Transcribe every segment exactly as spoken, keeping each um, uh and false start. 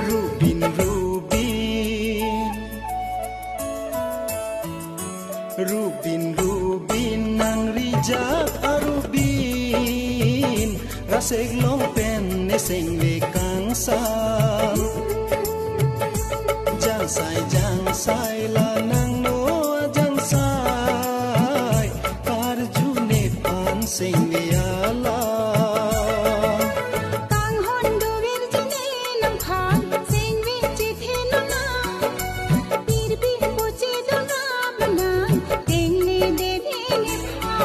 Rubin, rubin, rubin, rubin, nang rijak arubin, rasek long pen ne sengve kangsam. Jangsai, jangsai, la nangno jangsai, karju nephan sengve alam. Kanghon do virjine nangphan sengve chethe nang, pirbi poche do nang, tengne dene nephan.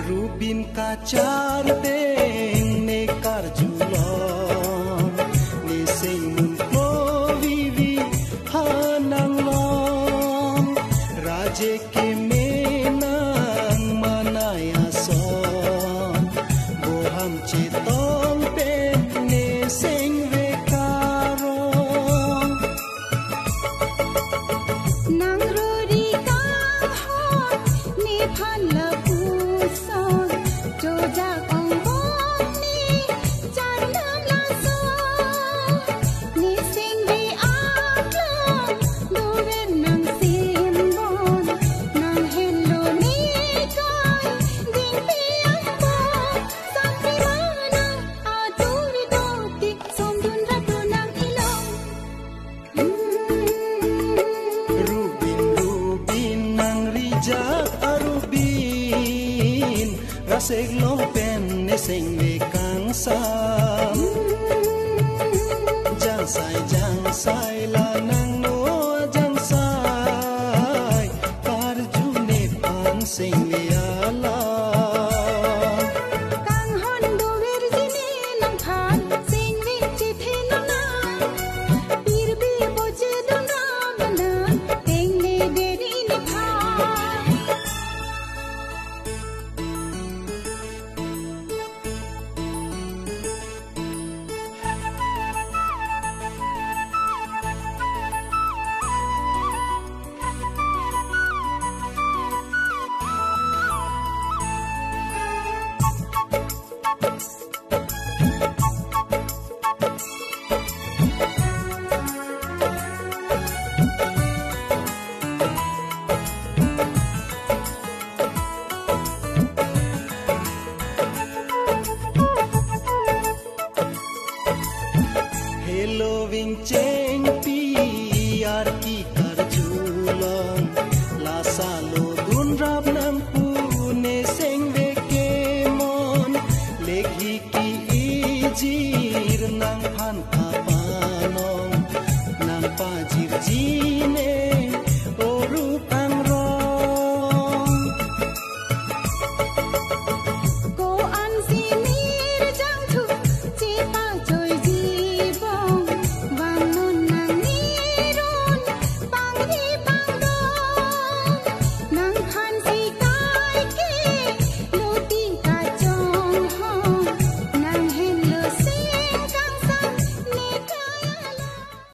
Rubin kacharteng ne karjulong, ne seng mun plo vivi ha nanglong. Raje keme nang manai ason, boham chetong pen ne sengve karong. Nang ruri kanghon nephan lapuson, chojak ong bom ne charnam lason. Ne sengve aklong dover nang simbon, nang henlo ne kai dingpi angbong, sampi mana atur dotik sondun rap do nang ilong. Rubin, rubin, nang rijak arubin, rasek long pen ne sengve kangsam. Jangsai, jangsai, la nangno jangsai, karju nephan sengve alam. Kanghon do virjine nangphan sengve chethe nang, pirbi poche do nang, tengne dene nephan. Helo vingchengpi arki karjulong, lasa lo dunrap nangpu ne sengve kemon, lekhi ki iji